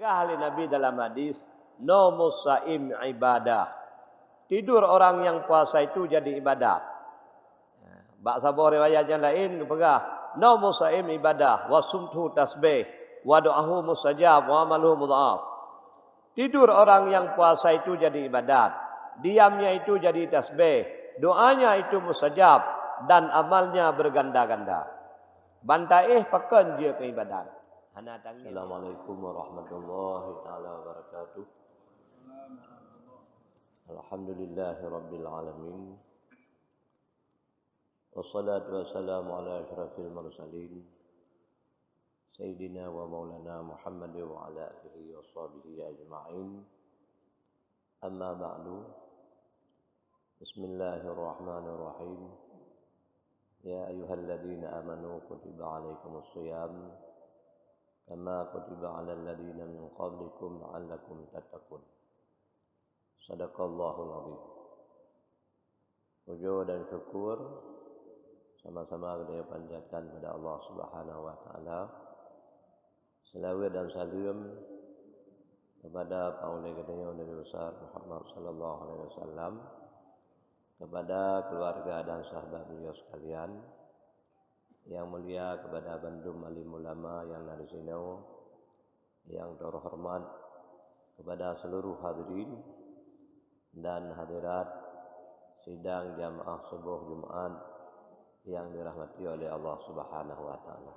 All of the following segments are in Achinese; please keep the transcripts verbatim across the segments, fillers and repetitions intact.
Peugah lé Nabi dalam hadis, "Naumus saim ibadah." Tidur orang yang puasa itu jadi ibadat. Bak saboh riwayat nyang laén geupeugah, "Naumus saim ibadah, wa sumtuhu tasbih, wa du'ahu mustajab, wa amaluhu mudha'af." Tidur orang yang puasa itu jadi ibadat, diamnya itu jadi tasbih, doanya itu mustajab, dan amalnya berganda-ganda. Ban taéh pakon jeuet keu ibadat. Hana tangieng. Assalamualaikum warahmatullahi taala wabarakatuh. Alhamdulillahirabbil alamin. Wassalatu wassalamu ala asyrafil mursalin, sayyidina wa maulana Muhammad wa ala alihi wa sahbihi ajma'in. Amma ba'du. Bismillahirrahmanirrahim. Ya ayyuhalladzina amanu kutiba alaikumus siyam kama kutiba alal ladzina min qablikum la'allakum tattaqun. Sadaqallahul azim. Puja dan syukur sama-sama geutanyoe panjatkan kepada Allah Subhanahu wa taala. Selawat dan salam kepada Panglima geutanyoe Nabi Besar Muhammad sallallahu alaihi wasallam, kepada keluarga dan sahabat beliau sekalian, yang mulia kepada bandum alim ulama yang na di sinoe, yang terhormat kepada seluruh hadirin dan hadirat sidang jamaah subuh Jumaat yang dirahmati oleh Allah Subhanahu wa taala.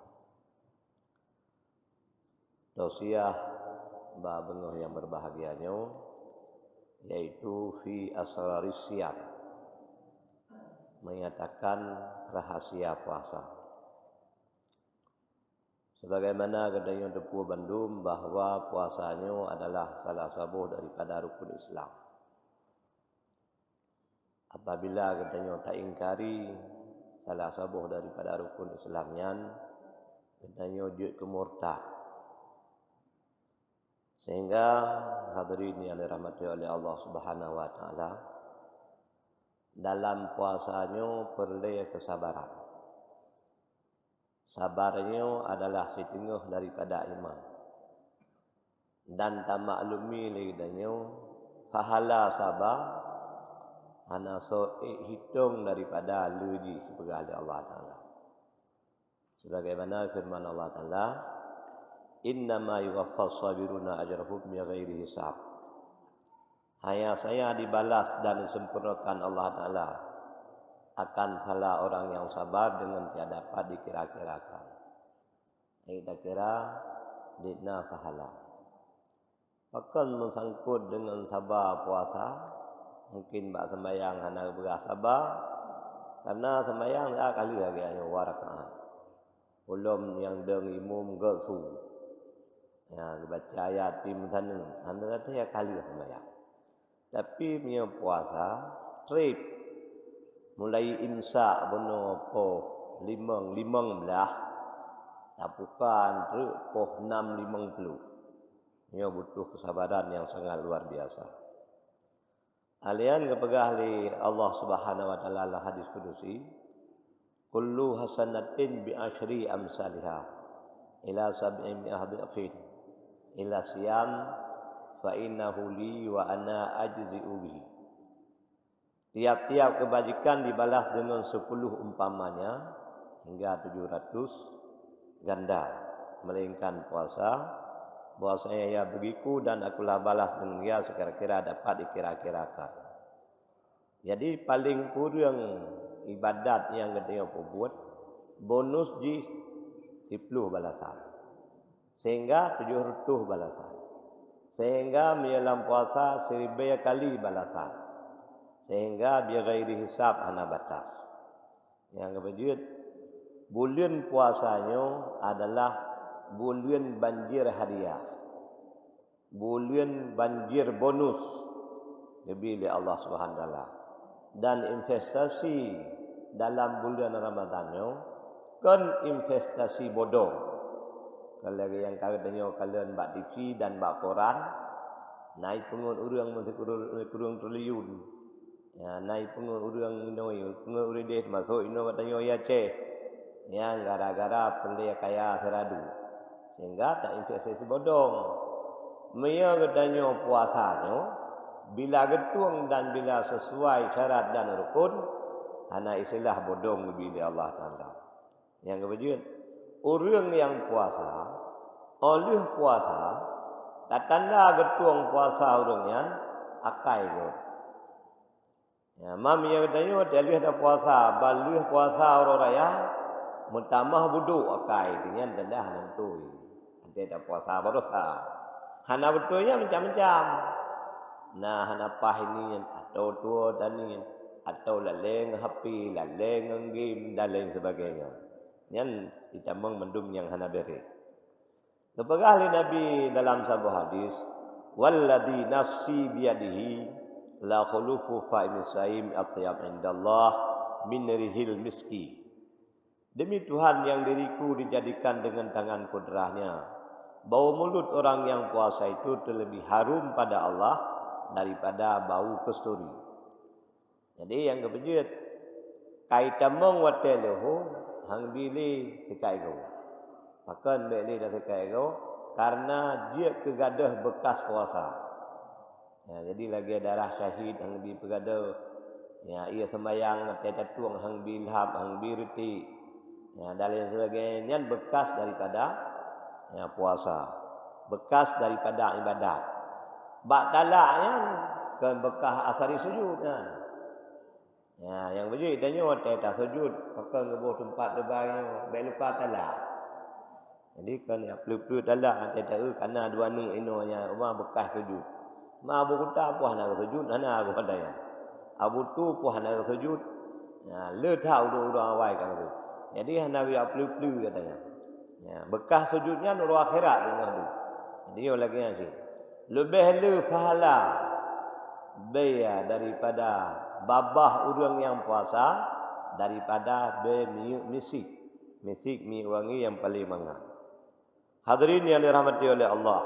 Tausiah bak beungoh nyang berbahagia nyoe, yaitu fi asraris siyam, menyatakan rahasia puasa. Sebagaimana geutanyoe teupeue bandum bahwa puasa nyoe adalah salah saboh daripada rukun Islam. Apabila geutanyoe taingkari salah saboh daripada rukun Islam nyan, geutanyoe jeuet keu murtad. Sehingga hadirin yang dirahmati oleh Allah Subhanahu wa taala, dalam puasa nyoe peureulée kesabaran. Sabar nyoe adalah siteungoh daripada iman. Dan tamaklumi lé geutanyoe, pahala saba hana soe ék hitong daripada le jih, geupeugah lé Allah Taala. Sebagaimana firman Allah Taala, "Innama yuwaffas sabiruna ajrahum bighairi hisab." Hanya saja dibalas dan disempurnakan Allah Taala akan pahala orang yang sabar dengan tidak dapat dikira-kirakan. Ai takira dina pahala. Pakon meusangkot deungon saba puasa, mungkin bak sembahyang hana geupeugah saba, karena sembahyang ka lheueh lagée nyoe dua rakaat. Ulôn nyang dong imum geusu. Ya, geubaca ayat pih meusaneun, hana rata ya ka lheueh sembahyang. Tapi meunyoe puasa, trép mulai imsak bunoe poh limong, limong blaih, tapuka treuk poh nam limong ploh. Nyoe butuh keusabaran nyang sangat luar biasa. Alian geupeugah lé Allah Subhanahu wa Taala lam hadis kudusi, "Kullu hasanatin bi asyri amsaliha, ila sab'i mi'ati dhifin, ila siyam, fa innahu li wa ana ajzi'u bihi." Tiap-tiap keubajikan dibalas deungon sepuluh umpamanya, hingga tujuh ratus ganda, melainkan puasa, bahwasanya ia begiku dan akulah balas deungon ia sekira-kira dapat dikira-kirakan. Jadi, paleng kureueng ibadat nyang geutanyoe peubuet, bonus jih siploh balasan. Sehingga tujoh reutôh balasan. Sehingga meunyoe lam puasa siribèe kali balasan. Sehingga bighairi hisab, hana batas. Nyang geupeujeuet, buleuen puasa nyoe adalah buleuen banjir hadiah. Buleuen banjir bonus geubri lé Allah Subhanahu wa Taala. Dan investasi dalam buleuen Ramadhan nyoe kon investasi bodong. Kon lagée nyang ka geutanyoe kalon bak T V dan bak koran, na ipeungon ureuëng meusikureueng triliun. Ya, na ipeungon ureuëng inong, ipeungon ureuëng ideh, teumasok inong geutanyoe i Aceh. Nyang gara-gara peureulée kaya seuradu. Sehingga ta investasi bodong. Meunyoe geutanyoe puasa nyoe bila geutueng dan bila sesuai syarat dan rukun, hana istilah bodong geubi lé Allah Taala. Nyang geubeujeuet, ureuëng nyang puasa, óh lheueh puasa, tatanda geutueng puasa ureuëng nyan akai geuh. Ya, mam ya geutanyoe watée lheueh tapuasa, ban lheueh puasa uroe raya, meutamah budok akai, nyan tanda hana beutôi. Watée tapuasa barosa. Hana beutôi nyan macam-macam. Nah, hana paih nyan, atau tuwoe taniet, atau lalée ngon H P, lalée ngon game, dan lain sebagainya. Nyan itamong mandum nyang hana beureh. Geupeugah lé Nabi dalam saboh hadis, "Walladzi nafsi biyadihi la khulufu fa'imi shaim atyab indallah min rihil miski." Demi Tuhan yang diriku dijadikan dengan tangan kudrahnya, bau mulut orang yang puasa itu terlebih harum pada Allah daripada bau kasturi. Jadi nyang geubeujeuet, kai tamong watée leuho, hang bi lé sikai goe. Pakon bék lé dan sikai goe? Karena jeuet keu gadôh beukas puasa. Ya, jadi lagée darah syahid hang bi peugadôh. Ya, ié seumayang watée tatueng hang bi lhab, hang bi reutik. Ya, dan lain sebagainya, nyan beukas daripada, ya, puasa. Beukas daripada ibadat. Bak talak nyan kon beukas asari sujud nyan. Ya, nyang beujeuet tanyoe watée tasujud, pakon geuboh teumpat leubeh nyoe, bék lupa talak. Jadi kon ya peue-peue talak watée taeu kana dua neuk inoe nyang uma beukas sujud. Ma Abu Kuta poh hana geusujud, hana geuh watée nyan. Abu Tu poh hana geusujud. Ya, le that ureuëng-ureuëng awai ka geusujud. Jadi hana geujak peue-peue katanya. Ya, beukas sujud nyan uroe akhirat deungon tu. Jadi nyoe lagée nyan cit. Leubeh le pahala bée daripada babah ureuëng nyang puasa daripada bée minyeuk misik. Misik minyeuk wangi nyang paleng mangat. Hadirin yang dirahmati oleh Allah,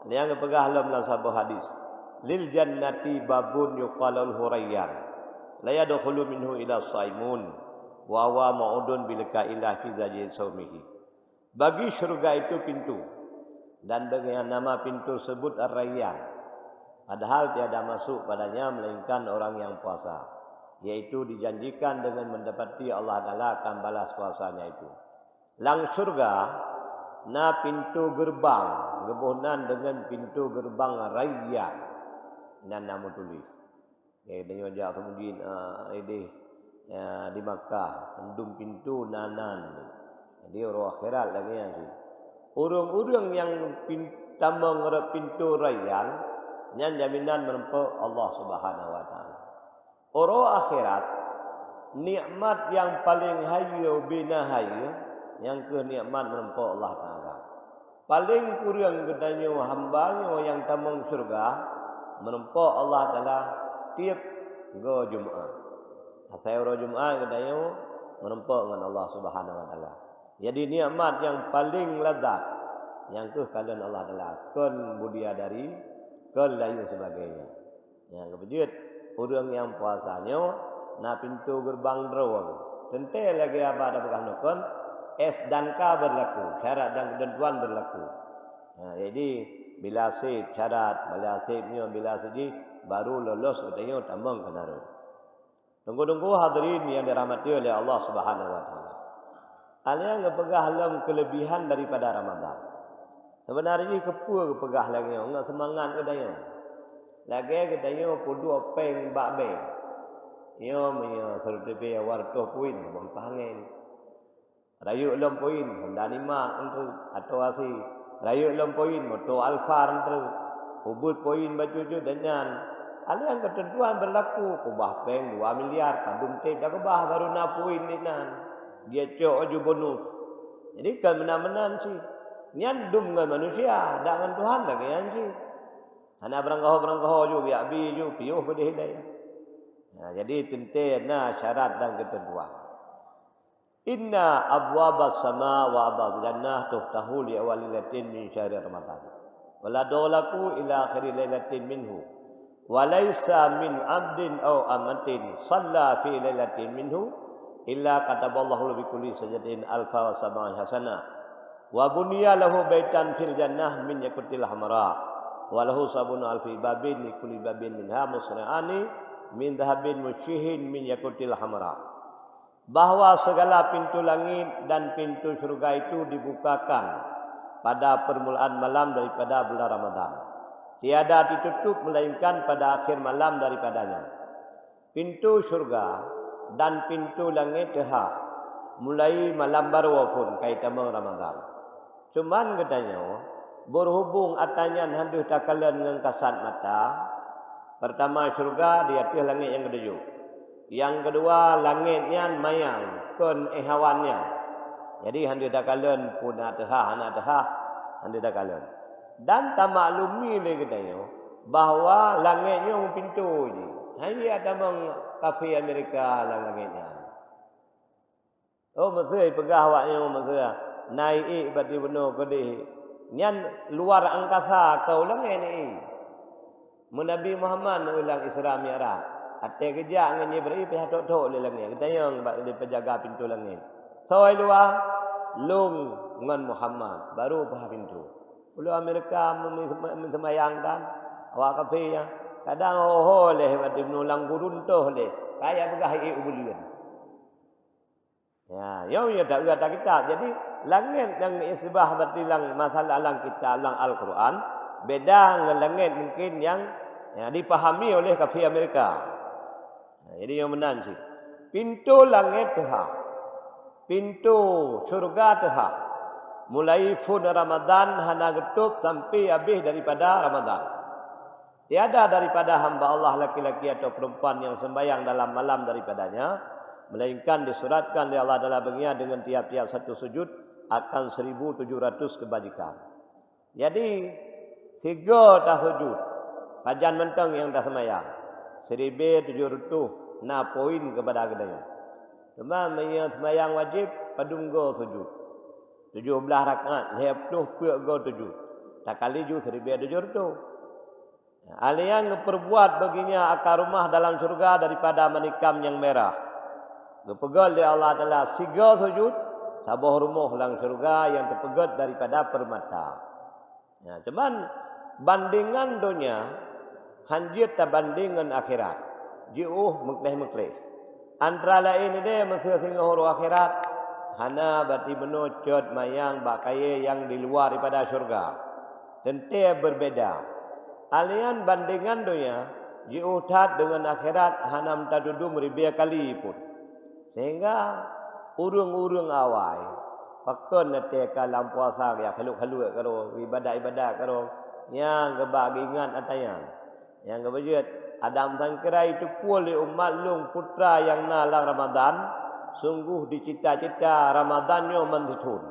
nyang geupeugah lom lam saboh hadis, "Lil jannati babun yuqalu lahu Rayyan, la yadkhulu minhu illa shaimun, wa huwa mau'udun bi liqa'illah fi zajil saumihi." Bagi syurga itu pintu, dan dengan nama pintu tersebut Ar-Rayyan, padahal tiada masuk padanya melainkan orang yang puasa, yaitu dijanjikan dengan mendapati Allah Taala akan balas puasanya itu. Lam syurga na pintu geurbang, geuboh nan deungon pintu geurbang Rayyan, nan na meutuléh. Lagée tanyoe jak seumeujid, a, ideh, a, di Makkah, mandum pintu na nan. Jadi uroe akhirat lagée nyan cit. Ureuëng-ureuëng nyang pin-, tamong rot pintu Rayyan, nyan jaminan meurumpok Allah Subhanahu wa Taala. Uroe akhirat, nikmat nyang paleng hayeue ubena hayeue, nyang kheueh nikmat meurumpok Allah Taala. Paleng kureueng geutanyoe hamba nyoe nyang tamong syeuruga meurumpok Allah Taala tieb goe Jumat. Asai uroe Jumat geutanyoe meurumpok ngon Allah Subhanahu wa Taala. Jadi nikmat nyang paleng lazat nyang kheueh kalon Allah Taala, kon budiadari, kon layu sebagainya. Nyang geupeujeuet, ureuëng nyang puasa nyoe na pintoe geureubang droe. Teuntée lagée haba tapeugah nyoe kon, S dan K beurlaku, syarat dan keuteuntuan beurlaku. Ha, jadi bila sép syarat, bila sép nyoe, bila sép jih, baru lolos geutanyoe tamong keu nareueng. Teungku-teungku hadirin nyang dirahmati oleh Allah Subhanahu wa Taala. Hana geupeugah lom keuleubihan daripada Ramadhan. Seubeunarjih keupeue geupeugah lagée nyoe ngon seumangat geutanyoe? Lagée geutanyoe peuduek péng bak bank. Nyoe meunyoe sertifikat dua reutôh poin, boh ipah angén. Rayeuk lom poin, Honda Nemax eunteuk, atau asi. Rayeuk lom poin, moto Alphard eunteuk. Ubeuet poin bacut-cut dan nyan. Hana keuteuntuan beurlaku, keubah péng dua miliar, padum trép takeubah baru na poin di nan. Jicok laju bonus. Jadi kon meunan-meunan cit. Nyan dum ngon manusia, dak ngon Tuhan lagée nyan cit. Hana beuranggoho-beuranggoho ju, geujak bi ju, piôh keudeh ilée. Nah, jadi teuntée na syarat dan keuteuntuan. Inna abwabas sama wa abwabal jannah tuftahu li awwali lailatin min syahri Ramadan. Wa la tughlaqu ila akhiri lailatin minhu. Wa laisa min abdin aw amatin shalla fi lailatin minhu illa kataballahu lahu bi kulli sajdatin alfa wa sab'a hasanah. Wa buniya lahu baitan fil jannah min yaqutil hamra. Wa lahu sab'una alfi babin, li kulli babin minha misra'ani min dhahabin musyahin min yaqutil hamra. Bahwa segala pintu langit dan pintu syurga itu dibukakan pada permulaan malam daripada bulan Ramadan. Tiada ditutup melainkan pada akhir malam daripadanya. Pintu syurga dan pintu langét teuhah, mulai malam barô phon ka jitamong Ramadan. Cuman geutanyoe, berhubung atra nyan han deuh takalon ngon kasat mata, peurtama syurga di ateueh langét nyang keutujôh. Nyang keudua, langét nyan manyang kon éh awan nyan. Jadi han deuh takalon peue na teuhah, hana teuhah, han deuh takalon. Dan tamaklumi lé geutanyoe bahwa langét nyoe meupintoe jih. Hana jitamong kafé Amerika lam langét nyan. Oh, meusé peugah awak nyoe meusé, na iék bak di bunoe keudeh. Nyan luar angkasa keu langét nyan. Meu Nabi Muhammad neulang Isra Mi'raj, até geujak ngon Jibril pih thok-thok lé langét. Geutanyong bak lé peujaga pintoe langét, "Soe luwa?" "Lôn ngon Muhammad." Barô peuhah pintoe. Ulôn Amerika meuseumayang kan, awak kafé nyan. Kadang ho-ho lé bak di bunoe lam gurun toh lé, kaya peugah iék u buleuen. Ya, nyoe nyang taeu ata kitab. Jadi, langét nyang isbah berarti lam masalah lam kitab, lam Al-Quran, beda ngon langét mungkin nyang, ya, dipahami oleh kafé Amerika. Nah, jadi nyoe meunan cit. Pintoe langét teuhah. Pintoe syurga teuhah. Mulai phon Ramadan hana geutôb sampai habéh daripada Ramadan. Tiada daripada hamba Allah laki-laki atau perempuan yang sembahyang dalam malam daripadanya, melainkan disuratkan lé Allah Taala beugia dengan tiap-tiap satu sujud akan seribu tujuh ratus kebajikan. Jadi, sigoe tasujud, pajan mantong nyang taseumayang, siribée tujoh reutôh na poin keupada geutanyoe. Teuma meunyoe seumayang wajéb, padum goe sujud? Tujoh blaih rakaat, lhée ploh peuet goe sujud. Takali ju siribée tujoh reutôh. Alèh nyan geupeurbuat beuginya akan rumoh dalam syeuruga daripada manikam nyang mirah. Geupeugét lé Allah Taala sigoe sujud, saboh rumoh lam syeuruga nyang teupeugét daripada peurmata. Nah, cuman bandingan donya han jeuet tabanding ngon akhirat, jiôh meukleh-meukleh. Antara laén lé meusé singoh uroe akhirat, hana bati meunoe cot manyang bak kayée nyang di luwa daripada syeuruga. Teuntée beubeda. Alèh nyan bandingan donya jiôh that deungon akhirat hana meutatudum ribée kali pun. Sehingga ureuëng-ureuëng awai pakon até ka lam puasa geujak khaluet-khaluet keudroe, ibadat-ibadat keudroe, nyang geuba geuingat atra nyan. Nyang geubeujeuet, Adam sangkira jiteupeue lé umat lôn putra nyang na lam Ramadan, sunggoh dicita-cita Ramadan nyoe man sithon.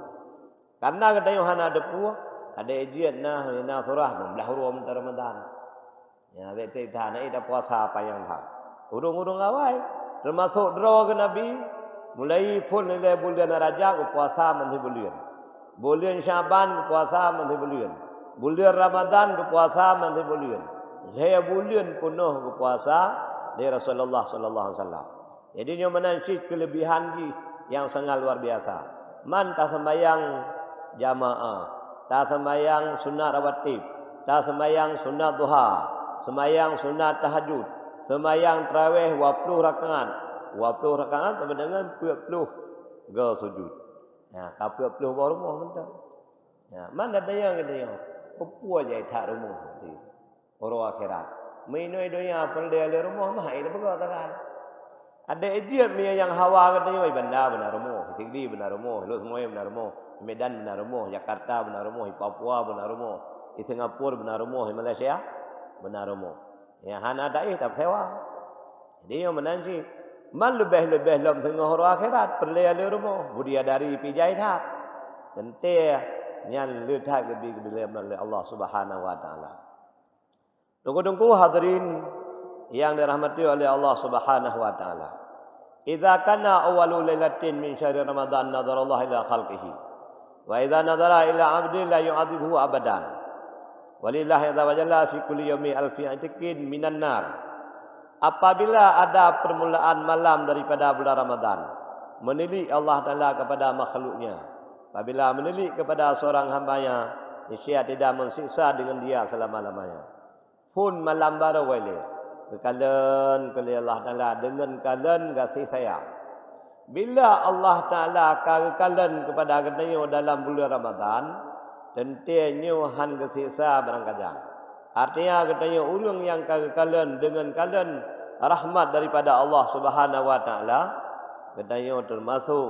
Kareuna geutanyoe hana teupeue, adak jeuet na, na surah limong blaih uroe mantong Ramadan. Ya, bék treb that, na ita puasa panyang that. Ureuëng-ureuëng awai, teumasok droe geuh Nabi, mulai phon lé buleuen Rajab geupuasa man sibuleuen. Buleuen Syaban geupuasa man sibuleuen. Buleuen Ramadan geupuasa man sibuleuen. Lhée buleuen peunoh geupuasa lé Rasulullah sallallahu alaihi wasallam. Jadi nyoe meunan cit keuleubihan jih nyang sangat luar biasa. Man taseumayang jamaah, taseumayang sunat rawatib, taseumayang sunat duha, seumayang sunat tahajud, seumayang tarawéh dua ploh rakaat, dua ploh rakaat sama dengan peuet ploh goe sujud. Nah, ka peuet ploh boh rumoh mantong. Nah, man geutanyoe, geutanyoe, peue-peue jai that rumoh. Uroe akhirat. Meuinoe donya peureulée lé rumoh mah hai teupeugah takai. Adak jeuet meunyoe nyang hawa geutanyoe, Banda beuna rumoh, Sigli beuna rumoh, Lhokseumawe beuna rumoh, Medan beuna rumoh, Jakarta beuna rumoh, Papua beuna rumoh, di Singapura beuna rumoh, di Malaysia beuna rumoh. Nyang hana taéh tapeusewa. Jadi nyoe meunan cit. Man leubeh-leubeh lom singoh uroe akhirat peureulée lé rumoh, bidadari pih jai that. Teuntée nyan le that geubi keudilée lé Allah Subhanahu wa Taala. Teungku-teungku hadirin nyang dirahmati oleh Allah Subhanahu wa Taala. Idza kana awwalu lailatin min syahri Ramadan nadharallahu ila khalqihi. Wa idza nadhara ila 'abdin la yu'adzibuhu abadan. Walillahi azza wa jalla fi kulli yaumi alfi itiqin minan nar. Apabila ada permulaan malam daripada bulan Ramadan, menilik Allah Taala kepada makhluknya. Apabila menilik kepada seorang hamba-Nya, Manusia tidak mensiksa dengan dia selama-lamanya. Phon malam baroe lé, geukalon keu lé Allah Taala deungon kalon gaséh sayang. Bila Allah Taala ka geukalon keupada geutanyoe dalam buleuen Ramadhan, teuntée nyoe hán geuseksa barangkajang. Artinya geutanyoe ureuëng nyang ka geukalon deungon kalon rahmat daripada Allah Subhanahu wa Taala, geutanyoe teumasok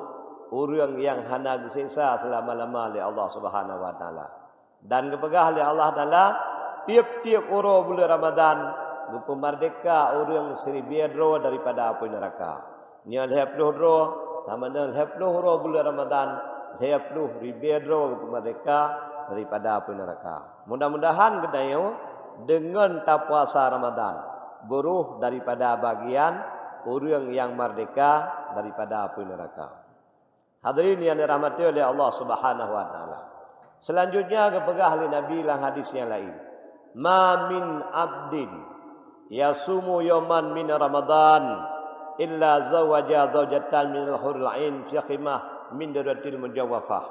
ureuëng nyang hana geuseksa seulama-lama lé Allah Subhanahu wa Taala. Dan geupeugah lé Allah Taala, tieb-tieb uroe buleuen Ramadhan geupeumeurdeka ureuëng siribée droe daripada apui neuraka. Nyoe lhée ploh droe, sama deungon lhée ploh uroe buleuen Ramadhan, lhée ploh ribée droe geupeumeurdeka daripada apui neuraka. Mudah-mudahan geutanyoe deungon tapuasa Ramadhan, beurôh daripada bagian ureuëng nyang meurdeka daripada apui neuraka. Hadirin yang dirahmati oleh Allah Subhanahu wa Taala. Selanjutnya geupeugah lé Nabi lam hadis nyang laén, "Ma min abdin yasumu yauman min Ramadan illa zawaja zaujatan min hurul ain fi khimah min duratil mujawwafah."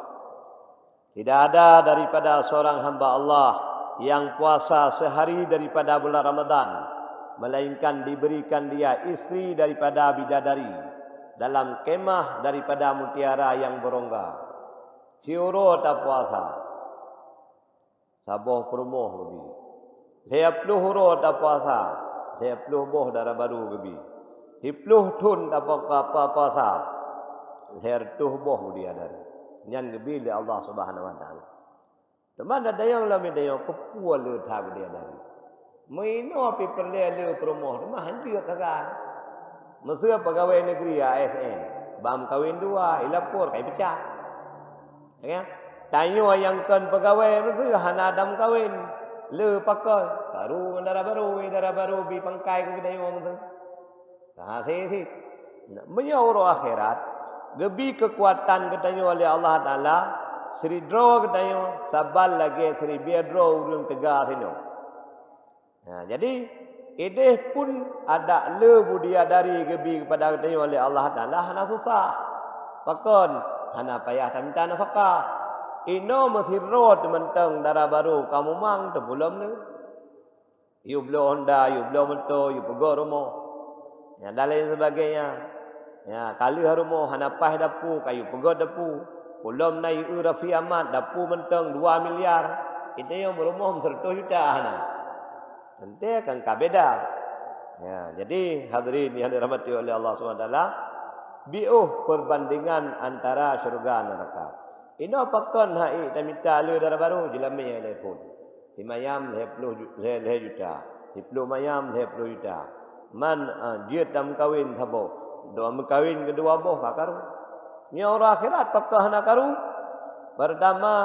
Tidak ada daripada seorang hamba Allah yang puasa sehari daripada bulan Ramadan, melainkan diberikan dia istri daripada bidadari dalam kemah daripada mutiara yang berongga. Siuroe tapuasa, saboh peurumoh geubi. Lhée ploh uroe tapuasa, lhée ploh boh dara barô geubi. Siploh thon tapuasa, lhée reutôh boh bidadari. Nyan geubi lé Allah Subhanahu wa Taala. Teuma tatanyong lom geutanyoe, keupeue le that bidadari? Meuinoe pih peureulée le peurumoh, teuma hanjeuet sagai. Meuseu peugawée negeri A S N, ban meukawen dua, ilapor ka ipeucat. Ya, tanyoe nyang kon peugawée meuseu hana dam kawen, le pakon, karu ngon dara barô, dara barô bi pangkai keu geutanyoe meuseu. Ka hase cit. Meunyoe uroe akhirat, geubi keukuatan geutanyoe lé Allah Taala, sidroe geutanyoe saban lagée siribée droe ureuëng teuga sinoe. Nah, jadi, ideh pun adak le bidadari geubi keupada geutanyoe lé Allah Taala hana susah. Pakon? Hana payah tamita nafakah. Inoe meusidroe teumeutong dara barô ka mumang teupulom le. Yue bloe honda, yue bloe moto, yue peugöt rumoh, ya, dan lain sebagainya. Ya, ka lheueh rumoh hana paih dapu, ka yue peugöt dapu. Pulom na yue eu Raffi Ahmad, dapu mantong dua miliar. Itu nyang rumoh seratus juta hana. Teuntée kan ka beda. Ya, jadi hadirin yang dirahmati oleh Allah Subhanahu wa Taala, biôh perbandingan antara syurga neraka. Inoe pakon hai tamita le dara barô, jeulamé lhée phon. Simayam lhée ploh ju-, lhée, lhée juta. Siploh mayam lhée ploh juta. Man, ah, jeuet tameukawen saboh. Dua meukawen keudua boh ka karu. Nyoe uroe akhirat pakon hana karu? Peurtama,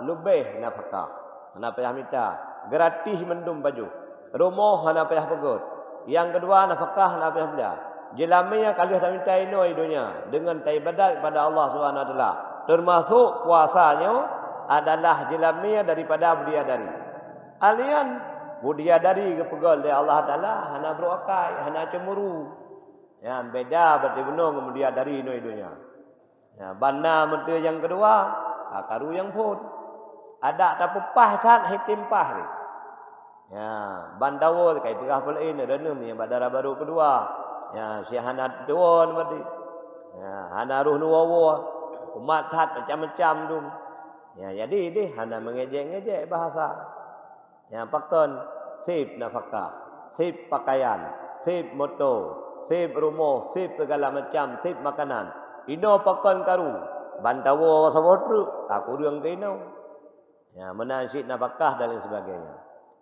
leubeh nafakah. Hana payah mita. Gratis mandum pajoh. Rumoh hana payah peugöt. Nyang keudua, nafakah hana payah mita. Jeulamé ka lheueh tamita inoe di donya deungon taibadat kepada Allah Subhanahu wa Taala. Teumasok puasa nyoe adalah jeulamé daripada bidadari. Alian bidadari geupeugöt lé Allah Taala hana brôk akai, hana ceumuru. Nyan beda berarti bunoe ngon bidadari inoe di donya. Ya, ban na meuteue nyang keudua, ka karu nyang phon. Adak tapeupah that, hitim pah lé. Ya, ban tawoe ka ipeugah peuleuén, reuneuem nyang bak dara barô keudua. Ya, si hana tuwoe berarti. Ya, hana roh neuwoe-woe. Umat that macam-macam dum. Ya, jadi ideh hana meungejek-ngejek bahasa. Nyang pakon, seb nafakah, seb pakaian, seb moto, seb rumoh, seb segala macam, seb makanan. Inoe pakon karu, ban tawoe saboh treuk, ka kureueng keu inoe. Ya, meunan cit nafakah dan lain sebagainya.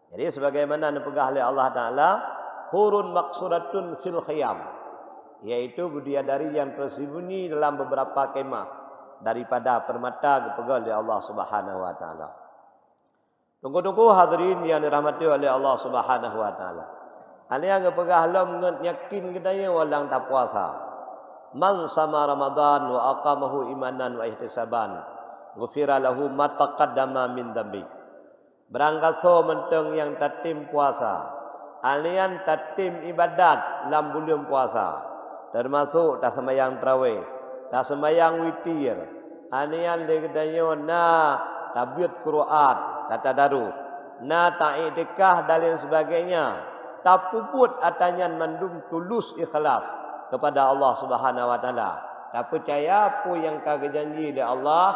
Jadi sebagaimana neupeugah lé Allah Taala, hurun maqsuratun fil khiyam, yaitu bidadari yang tersembunyi dalam beberapa kemah daripada permata geupeugah lé Allah Subhanahu wa Taala. Teungku-teungku hadirin yang dirahmati oleh Allah Subhanahu wa Taala. Hana nyang geupeugah lom ngon yakin geutanyoe walang tapuasa. Man sama Ramadan wa aqamahu imanan wa ihtisaban, ghufira lahu ma taqaddama min dzambi. Barangkasoe mantong nyang tatem puasa, alian tatem ibadat lam buleuen puasa, teumasok taseumayang tarawih, taseumayang witir, alian lé geutanyoe na tabeuet Quran, tatadaruh, na taiktikaf dan lain sebagainya, tapeubuet atra nyan mandum tulus ikhlas kepada Allah Subhanahu wa Taala, tapeucaya peue nyang ka geujanji lé Allah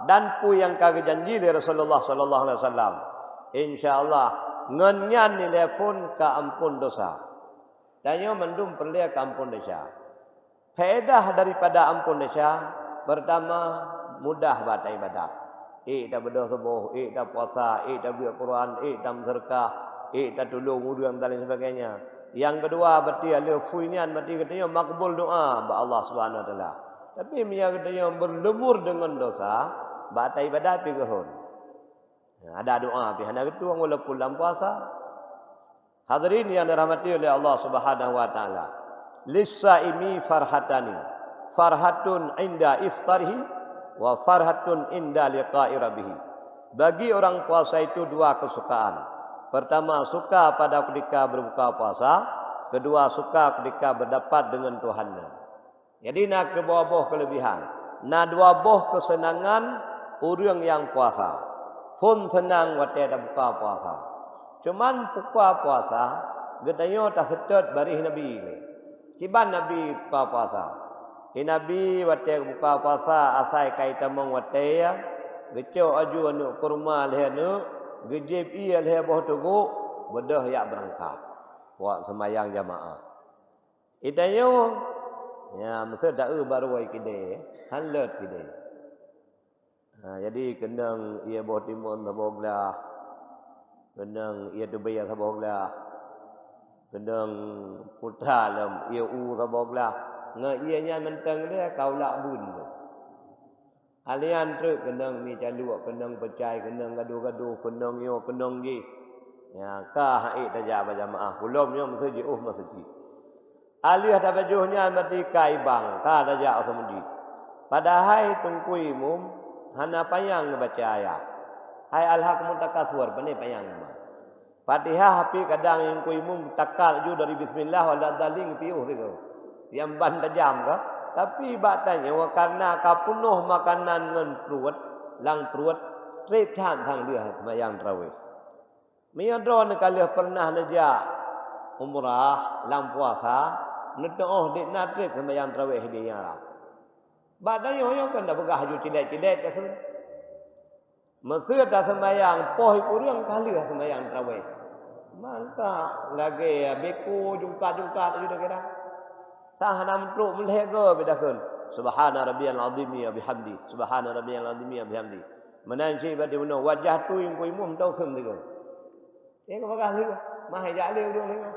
dan peue nyang ka geujanji lé Rasulullah sallallahu alaihi wasallam, insya Allah ngon nyan ilée phon ka amphon desya. Tanyoe mandum peureulée keu amphon desya. Faedah daripada amphon desya, peurtama, mudah bak taibadat. Ék tabeudôh suboh, ék tapuasa, ék tabeuet Quran, ék tameuseudekah, ék tatulông ureuëng dan lain sebagainya. Nyang keudua, berarti lheueh phui nyan berarti geutanyoe makbul doa bak Allah Subhanahu Wa Taala. Tapi meunyoe geutanyoe berlumur deungon desya, bak taibadat pih geuhon. Ada doa pih hana geutueng walaupun lam puasa. Hadirin yang dirahmati oleh Allah Subhanahu wa Taala, "Lis-saimi farhatani, farhatun inda iftarihi, wa farhatun inda liqa'i rabbih." Bagi orang puasa itu dua kesukaan. Pertama, suka pada ketika berbuka puasa. Kedua, suka ketika berdapat dengan Tuhannya. Jadi na keu dua boh keulebihan. Na dua boh keuseunangan ureuëng nyang puasa. Phon seunang watée tabuka puasa. Cuman buka puasa, geutanyoe taseutôt baréh Nabi lé. Kiban Nabi buka puasa. Di Nabi watée buka puasa asai ka itamong watée, geucok aju aneuëk kurma lhée aneuëk, geujieb ié lhée boh teugok, beudôh jak beurangkat. Buat seumayang jamaah. Itanyoe, ya, meuseue taeu barô ai kidée, han lôt kidée. Ha, jadi keunong ié boh timun saboh glah, keunong ié teubiet saboh glah, keunong putra lom ié u saboh glah. Ngon ié nyan mantong lé ka ulak bun tu. Alian treuk keunong mi caluek, keunong peucai, keunong gadoh-gadoh, keunong nyoe, keunong jih. Ya, ka han ék tajak bak jamaah. Pulom nyoe meuseujid, oh meuseujid. Aleuh tapajoh nyan berarti ka ibang, ka tajak u meuseujid. Padahai teungku imum hana panyang neubaca ayat. Hai alhaakumut takatsur, pane panyang teuma. Fatihah pih kadang nyang ku imum takat ju dari bismillah wala dhalin piôh sigoe. Nyang ban tajam ka. Tapi bak tanyoe karena ka peunoh makanan ngon pruet, lam pruet, treb that sang lheueh seumayang tarawih. Meunyoe droeneuh ka lheueh pernah neujak umrah lam puasa, neuteuôh dik na treb seumayang tarawih di Arab. Bak tanyoe nyoe kan tapeugah ju cilek-cilek ka kheun. Meuseue taseumayang poh kureueng ka lheueh seumayang tarawih. Maka lagée beko jungkat-jungkat laju takira. Sa hana meutrok meulhée goe beda kheun, "Subhana rabbiyal azimi wa bihamdi, subhana rabbiyal azimi wa bihamdi." Meunan cit bak bunoe wajah tu nyang ku imum tau kheun sigoe. Nyang geupeugah lheueh, mah jak lé ureuëng lheueh.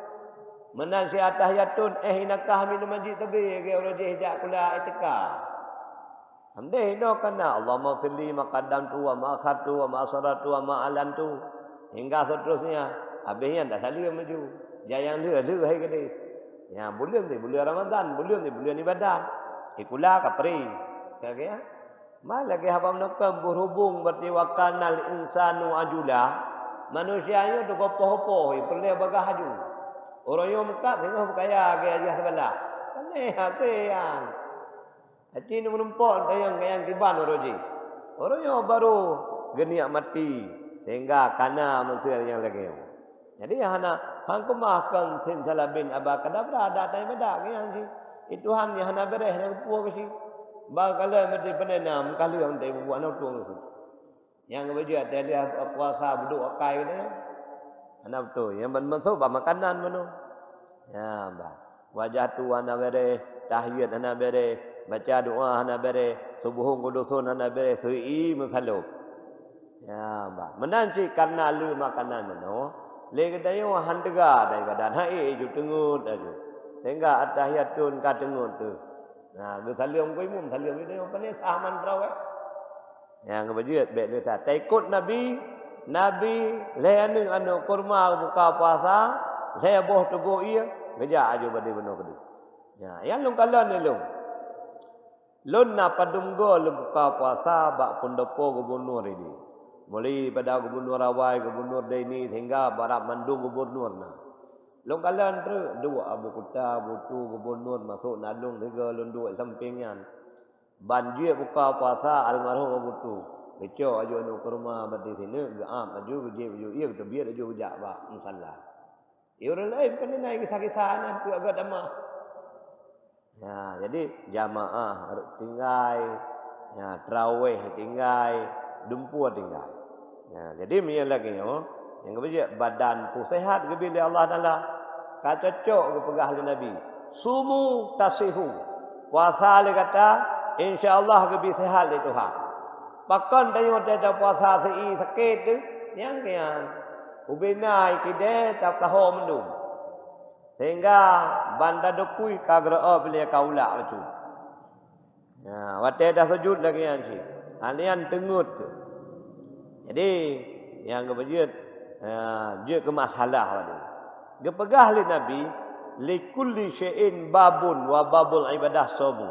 Meunan cit atahiyatun éh inakah minum majik teubi lagée uroe jih jak kula itika. Hamdeh inoe kana, "Allahumma firli ma qaddamtu wa ma akhartu wa ma asrartu wa ma alantu," hingga seterusnya. Habéh nyan tasaleuem laju. Jak nyang lheueh-lheueh hai keudeh. Nya buleuen teuh buleuen Ramadan, buleuen teuh buleuen ibadat. Ikula ka pri. Ka geuya? Ma lagée haba meunokon berhubung berarti wa kanal insanu ajula. Manusia nyoe teugopoh-gopoh, peureulée bagah aju. Ureuëng nyoe meukat singoh beukaya gaya jah sebelah. Aneh hati nyan. Aci neumeurumpok tayang-tayang kiban uroe jih. Uroe nyoe barô geunikmati sehingga kana meuseu nyang lagée nyoe. Jadi hana hang keumah kon sin salabin aba kadabra dak tai medak ke nyang jih. Di Tuhan nyang hana beureh hana geupue keu si. Ba kalon meuti peunaina meukaleueng tai bubuak na tueng. Nyang geubeujeuet teuh lheueh puasa beuduek akai geutanyoe. Hana beutôi. Nyang ban-, banmandum bah makanan bunoe. Nyan bah. Wajah tu hana beureh, tahiyat hana beureh, baca doa hana beureh, suboh keu dusun hana beureh, seu'i meusalôb. Nyan bah. Meunan cit kareuna le makanan bunoe, lé geutanyoe han teuga daripada han ék ju teungeut laju. Sehingga atahiyatun ka teungeut teuh. Nah, geusaleuem keu imum, saleuem geutanyoe pane sah man teuraweh. Nyang beujeuet bék lé that. Taikot Nabi, Nabi lhée aneuëk-aneuëk kurma buka puasa, lhée boh teugok ié, geujak aju badi bunoe keudeh. Nya, nyang lôn kalon lé lôn. Lôn na padum goe lôn buka puasa bak peundopo gubunur ini. Mulai pada gubunur awai, gubunur dini, sehingga barat mandum gubunur na. Lôn kalon treuk, duek Abu Kuta, Abu Tu, gubunur masôk nalông sigoe lôn duek sampéng nyan. Ban jeuet buka puasa almarhum Abu Tu. Geucok aju aneuk kurma bak di sineuk, geuab aju, geujieb aju, iya geuteubiet aju geujak bak musala. Iya ureueng laén keuneuk na kisah-kisah nyan peue agak tamah. Ya, jadi jamaah tinggai, ya, tarawih tinggai, dumpeue tinggai. Ya, jadi meunyoe lagèe nyoe, nyang geupeujeuet badan peusehat geubri lé Allah Taala, ka cocok geupeugah lé Nabi, "Sumu tasihu." Puasa lé gata, insya Allah geubi sehat lé Tuhan. Pakon tanyoe teuh tapuasa si sakét teuh, nyang kian. Ubena ikidée tapeutaho mandum. Sehingga banda dukui ka geureuoh lé kaulak bacut. Ya, watée tasujud lagée nyan cit. Hal nyan teungeut. Jadi, nyang geupeujeuet, ya, jeuet keu masalah watée. Geupeugah lé Nabi, "Likulli syai'in babun wa babul ibadah shaum."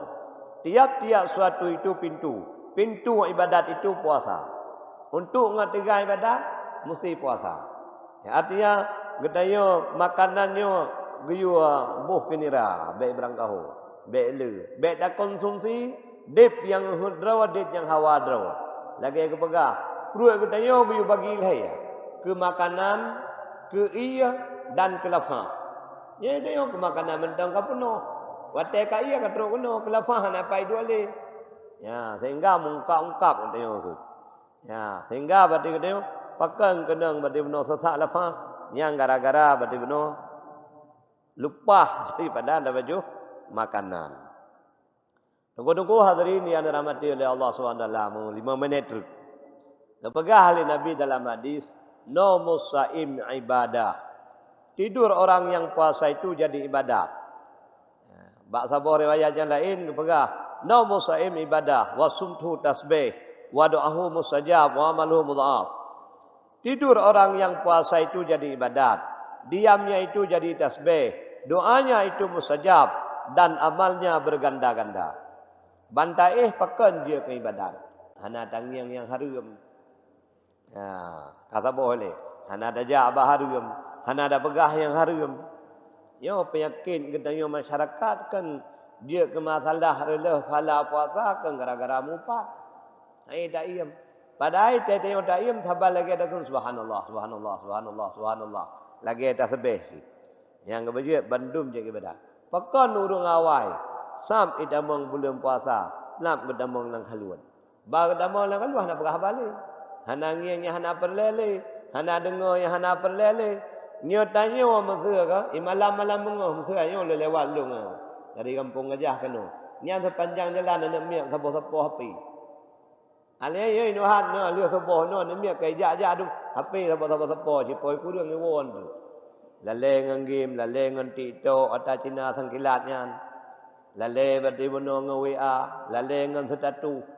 Tiap-tiap suatu itu pintu. Pintu ibadat itu puasa. Untuk ngon teuga ibadat, mesti puasa. Artinya, geutanyoe makanan nyoe geuyue boh keu nira, bék brangkaho, bék le, bék takonsumsi deb nyang heuet droe, deb nyang hawa droe. Lagée geupeugah, pruet geutanyoe geuyue bagi lhée keu makanan, keu ié, dan keu lapah. Nyoe tanyoe keu makanan mantong ka peunoh. Watée ka ié ka trok keunoe, keu lapah hana pai duek lé. Ya, sehingga meungkab-ungkab geutanyoe keu. Ya, sehingga bati geutanyoe pakon keunong bati bunoe seusak lapah, nyang gara-gara bati bunoe leupah daripada laju makanan. Teungku-teungku hadirin yang dirahmati oleh Allah Subhanahu wa Taala, mu lima menit teuk. Geupeugah lé Nabi dalam hadis, "Naumus saim ibadah." Tidur orang yang puasa itu jadi ibadat. Bak saboh riwayat nyang laén geupeugah, "Naumus saim ibadah, wa sumtuhu tasbih, wa du'ahu mustajab, wa amaluhu mudha'af." Tidur orang yang puasa itu jadi ibadat, diamnya itu jadi tasbih, doanya itu mustajab, dan amalnya berganda-ganda. Ban taéh pakon jeuet keu ibadat, hana tangieng nyang hareuem. Ha, ka saboh lé. Hana tajak bak hareuem, hana tapeugah nyang hareuem. Nyoe peunyakét geutanyoe masyarakat kan jeuet keu masalah reuloh pahala puasa kan gara-gara mupat. Hai taiem. Padahai tanyoe taiem saban lagée takheun subhanallah, subhanallah, subhanallah, subhanallah. Lagée taseubeh cit. Nyang geubeujeuet bandum jeuet ibadat. Pakon ureuëng awai, sab itamong buleuen puasa, nab geutamong lam khaluet. Ba geutamong lam khaluet hana peugah haba lé. Hana ngieng nyang hana peureulée lé, hana deungoe nyang hana peureulée lé. Nyoe tanyoe meuseu ka, i malam-malam beungoh meuseu nyoe lé lewat lôn, dari gampông Gajah keunoe. Nyan seupanjang jalan aneuk miet saboh-saboh hapé. Alèh nyoe inoe hat nyoe lheueh suboh nyoe aneuk miet ka ijak-jak dum hapé saboh-saboh-saboh sipoi kureueng iwon tu. Lalée ngon game, lalée ngon TikTok ata Cina sangkilat nyan. Lalée bati bunoe ngon WA, lalée ngon status.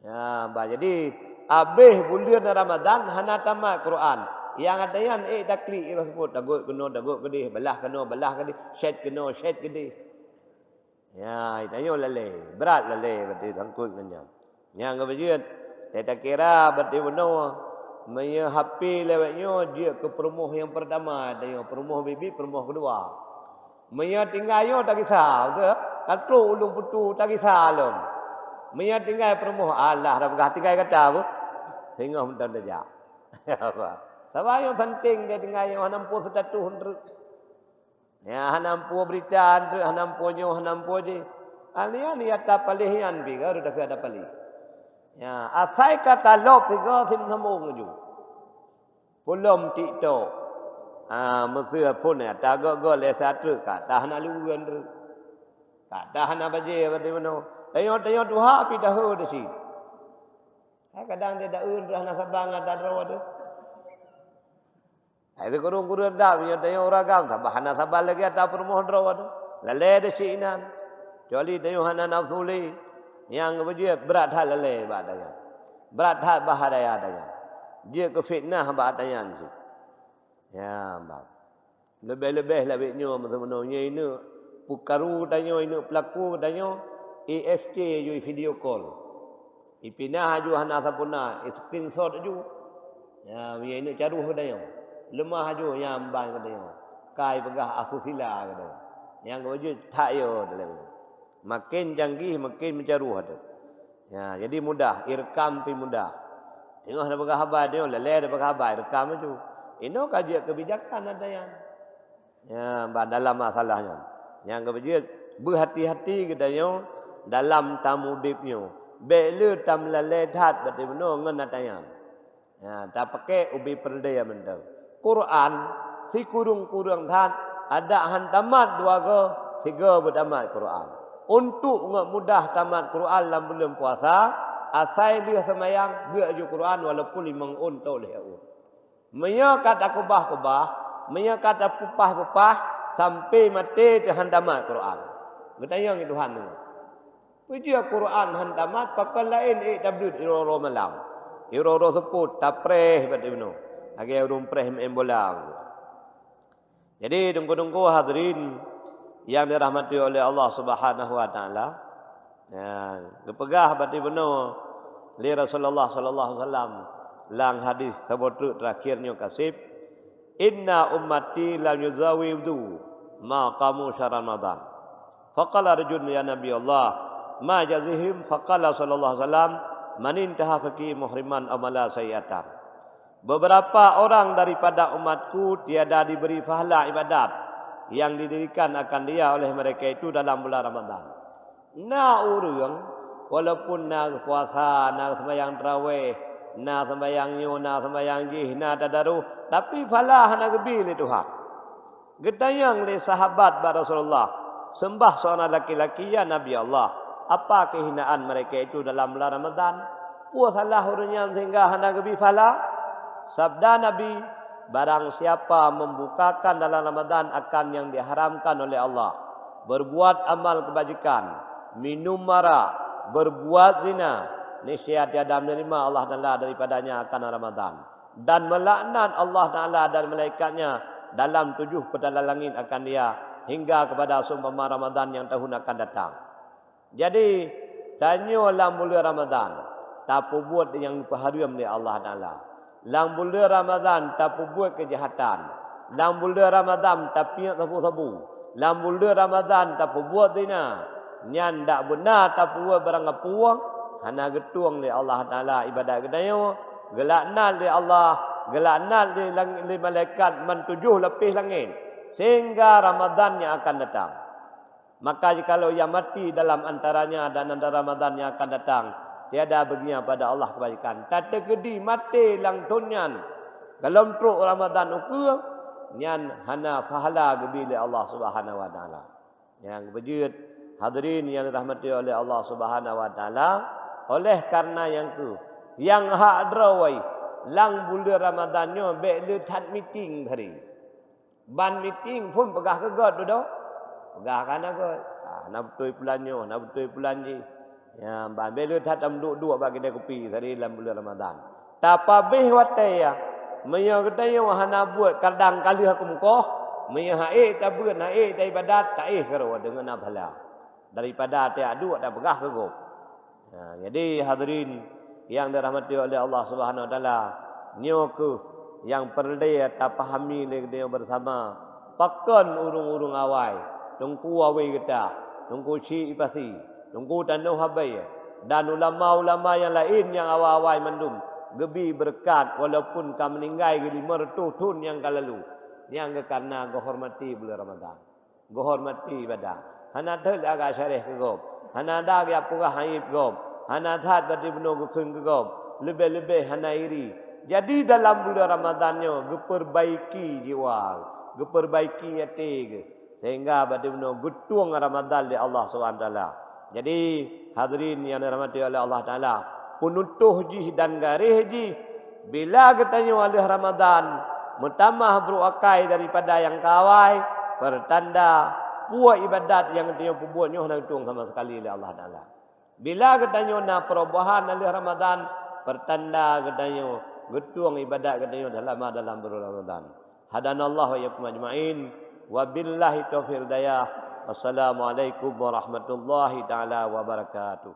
Ya, bah, jadi abéh buleuen Ramadan hana tamat Quran. Nyang ata nyan ék taklik roh seupôt, tagôt keunoe, tagôt keudeh, beulah keunoe, beulah keudeh, chat keunoe, chat keudeh. Ya, tanyoe lalée, brat lalée bati sangkot ngon nyan. Nyang geubeujeuet, teutakira bati bunoe, meunyoe hapé lewat nyoe jeuet keu peurumoh nyang peurtama, tanyoe peurumoh bibi, peurumoh keudua. Meunyoe tinggai nyoe tagisa, beutôi? Ka trok ulôn peutu tagisa lom. Meunyoe tinggai peurumoh, alah dah peugah tinggai gata beuh. Singoh meuton tajak. Saban nyoe santing dia tinggai nyoe hana muphom status treuk. Ya, hana muphom beurita treuk, hana muphom nyoe, hana muphom jih. Alèh nyan ya tapaléh nyan pi ka reuta keu tapaléh. Ya, asai ka talop sigoe sim sambong laju. Pulom TikTok. Ah, meuseu phon ya, tagok-gok lé sa treuk ka, tah na luweuen treuk. Ka tah na bajée bati meunoe. Tanyoe-tanyoe tuha pi tahe di sit. Hai kadang dia daun dah na saban ngon droe tu. Hai sikureueng-kureueng dak meunyoe tanyoe ureueng agam saban hana saban lagée ata peurumoh droe tu. Lalée di sit inan. Kecuali tanyoe hana nafsu lé. Nyang beujeuet brat that lalée bak tanyoe. Brat that bahaya tanyoe. Jeuet keu fitnah bak tanyoe cit. Ya, bah. Leubeh-leubeh lawét nyoe meuteumeunoe nyoe ineuk peukaru tanyoe, ineuk peulaku tanyoe, I F C aju video call. Ipinah aju hana sampoereuna, i screenshot aju. Ya, nyoe ineuk caroh tanyoe. Leumah aju nyang ban tanyoe. Kai peugah asusila tanyoe. Nyang geuwajeueb that yo dalam. Maken canggih, maken meucaroh atu. Ya, jadi mudah, irkam pih mudah. Teungoh na peugah haba, teungoh lalée na peugah haba, irkam laju. Inoe ka jeuet keubijakan ata nyan. Ya, ban dalam masalah nyan. Nyang keupeujeuet, beuhati-hati geutanyoe dalam tamudeb nyoe. Bék le tameulalée that bak bunoe ngon ata nyan. Ya, tapakée ubé peureulée mantong. Quran, sikureueng-kureueng that, adak han tamat dua goe, sigoe beutamat Quran. Untuk ngon mudah tamat Quran lam buleuen puasa, asai lheueh seumayang, beuet aju Quran walaupun limong ôn atau lhée ôn. Meunyoe ka takubah-kubah, meunyoe ka tapupah-pupah, sampai maté teuh han tamat Quran. Geutanyong keu Tuhan nyoe. Peue jeuet Quran han tamat, pakon laén ék tableuet uroe-uroe malam. Uroe-uroe seupôt, tapreh bak bunoe. Lagée ureuëng preh maén bola. Jadi, teungku-teungku hadirin yang dirahmati oleh Allah Subhanahu wa Taala, ya, geupeugah bak bunoe lé Rasulullah sallallahu alaihi wasallam lam hadis saboh treuk terakhir nyoe kaseb, "Inna ummati lam yuzawidu ma qamu syahr Ramadan." Faqala rajulun, "Ya Nabi Allah, ma jazihim?" Faqala sallallahu alaihi wasallam, "Man intaha fiqhi muhriman aw mala sayyi'atan." Beberapa orang daripada umatku tiada diberi pahala ibadat yang didirikan akan dia oleh mereka itu dalam bulan Ramadan. Na ureuëng, walaupun na puasa, na seumayang taraweh, na seumayang nyoe, na seumayang jih, na tadaruh, tapi pahala hana geubi lé Tuhan. Geutanyong lé sahabat bak Rasulullah, "Seumbah seorang laki-laki, ya Nabi Allah, apa kehinaan mereka itu dalam bulan Ramadan? Peue salah ureuëng nyan sehingga hana geubi pahala?" Sabda Nabi, "Barang siapa membukakan dalam Ramadan akan yang diharamkan oleh Allah, berbuat amal kebajikan, minum marak, berbuat zina, niscaya tiada menerima Allah Taala daripadanya akan Ramadan." Dan melaknat Allah Taala dan malaikatnya dalam tujuh peutalan langit akan dia, hingga kepada seumpama Ramadan nyang tahun akan datang. Jadi, tanyoe lam buleuen Ramadan, tapeubuet nyang geupeuhareuem lé Allah Taala. Lam buleuen Ramadan, tapeubuet keujahatan. Lam buleuen Ramadan, tapiep sabu-sabu. Lam buleuen Ramadan tapeubuet zina, nyan dak beuna tapeubuet barang gapueng, hana geutueng lé Allah Taala ibadat geutanyoe, geulaknat lé Allah, geulaknat lé lang-, lé malaikat mantujôh lapéh langét, sehingga Ramadan nyang akan datang. Maka jikalau ia mati dalam antaranya dan antara Ramadan nyang akan datang, tiada baginya pada Allah kebaikan. Tateukeudi maté lam thôn nyan, golom trok Ramadan ukeue, nyan hana pahala geubi lé Allah Subhanahu wa Taala. Nyang beujeuet, hadirin nyang dirahmati oleh Allah Subhanahu wa Taala, oleh karena nyang kheueh, nyang hak droe, lam buleuen Ramadan nyoe bék le that miting hari. Ban miting phon peugah keu gét dudoe. Peugah ka na gét. Ah, na beutôi pulan nyoe, na beutôi pulan jih. Ya, ban bék le that tameuduek-duek bak keude kupi sehari lam buleuen Ramadan. Tapabéh watée ya, meunyoe geutanyoe hana buet kadang ka lheueh keumeukoh, meunyoe ha'ék tabeuet, ha'ék taibadat, taéh keudroe deungon na pahala. Daripada taduek tapeugah keu gob. Nah, jadi hadirin yang dirahmati oleh Allah Subhanahu wa Taala, nyoe kheueh nyang peureulée tapahami lé geutanyoe bersama, pakon ureuëng-ureuëng awai, Teungku Awe Geutah, Teungku Chik Ipasi, Teungku Tanoh Abée, dan ulama-ulama nyang laén nyang awai-awai mandum geubi beureukat walaupun ka meuninggai geulimong reutôh thon nyang ka lalu, nyang geukareuna geuhormati buleuen Ramadan. Geuhormati ibadat. Hana that lagak syareh keu gob. Hana that jak peugah aib gob. Hana that bak droe bunoe geukheun keu gob. Leubeh-leubeh hana iri. Jadi dalam buleuen Ramadan nyoe geupeurbaiki jiwa, geupeurbaiki até geuh. Sehingga bak droe bunoe geutueng Ramadan lé Allah Subhanahu wa Taala. Jadi, hadirin nyang dirahmati oleh Allah Taala, peunutôh jih dan garéh jih, bila geutanyoe lheueh Ramadan meutamah brôk akai daripada nyang ka awai, peurtanda peue ibadat nyang geutanyoe peubuet nyoe hana geutueng sama sekali lé Allah Taala. Bila geutanyoe na perubahan lheueh Ramadan, peurtanda geutanyoe geutueng ibadat geutanyoe dalam, dalam buleuen Ramadan. Hadanallahu wa iyyakum ajma'in. Wabillahi taufiq wal hidayah. Wassalamualaikum warahmatullahi taala wabarakatuh.